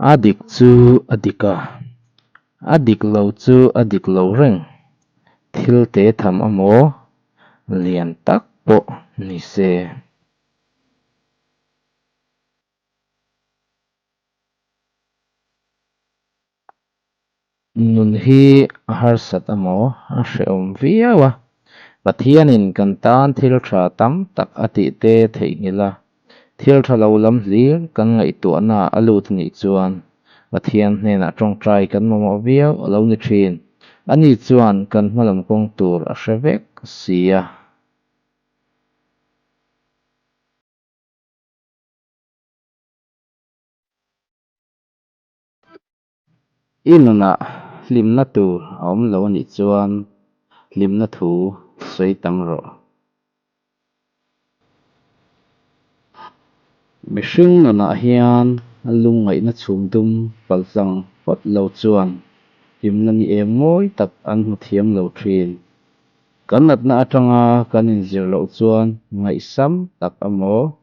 A dik chu a dik a, a dik lo chu a dik lo reng. Thil te tham amaw, lian tak pawh ni se. Nun hi a harsat amaw, a hrehawm viau a. Pathianin kan tan thil tha tam tak a tih te theihnghilh a, thil tha lo lam hlir kan ngaihtuahna a lut a nih chuan Pathian hnenah tawngtai kan mamawh viau a lo ni thin. Ani chuan kan hmalam kawng tur a hre vek si a. I nunah hlimna tur a awm lo a nih chuan hlimna thu sawi tam rawh. Mihring nunah hian lungngaihna chhum dum paltlang phawt lo chuan hlimna ni eng mawi tak an hmu thiam lo thin. Kan natna atanga kan inzir loh chuan ngaihsam tak emaw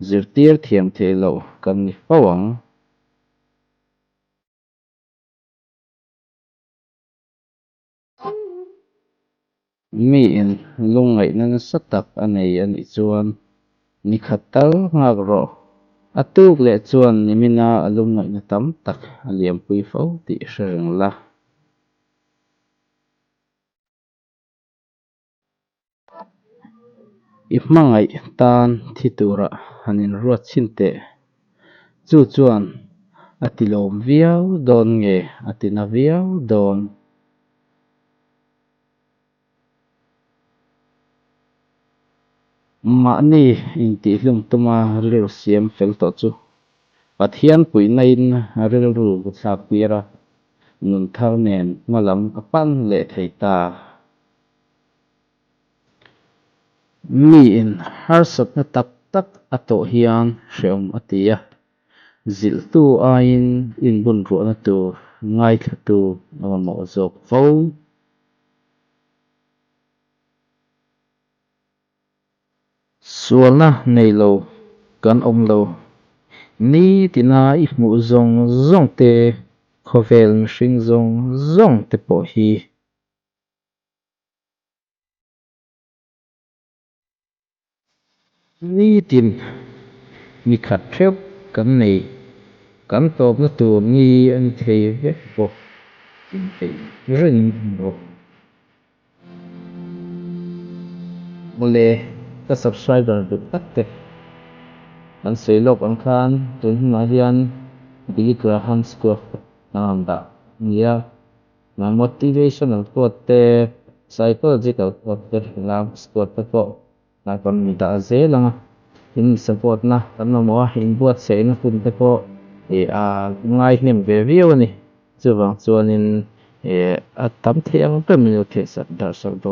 zirtir thiam theih loh kan ni fo ang. Miin lungngaihna nasa tak a nei a nih chuan ni khat tal nghak rawh. A tuk leh chuan nimina a lungngaihna tam tak a liampui fo tih hre reng la. I hmangaih tan thi tura han inruat chhin teh. Chu chuan a ti lawm viau dawn nge a ti na viau dawn? Mahni intihhlum tuma rilru siam fel tawh chu Pathian puihnain rilru thlak tir a, nun thar nen hma lam a pan leh thei ta. Miin harsatna tak tak a tawh hian hrehawm a ti a, zilhtu aiin inbunruahna tur ngaithlatu a mamawh zawk fo. Sualna nei lo kan awm lo. Nitina i hmuh zawng zawng te, khawvel mihring zawng zawng te pawh hi. Nitin ni khat theuh kan nei, kan tawpna tur ni a ni thei vek bawk inpeih reng bawk. Mawle, ka subscriber duh tak te kan sawi lawk ang khan tun hunah hian Billy Graham Square a rawn dah nia. Motivational quote te, psychological quote te, love quote te pawh a rawn dah zel ang a, in support na kan mamawh a, inbuatsaihna hun te pawh ih a ngai hnem ve viau a ni. Chuvang chuanin ih a tam thei ang ber min lo thehsak darh sak dawn.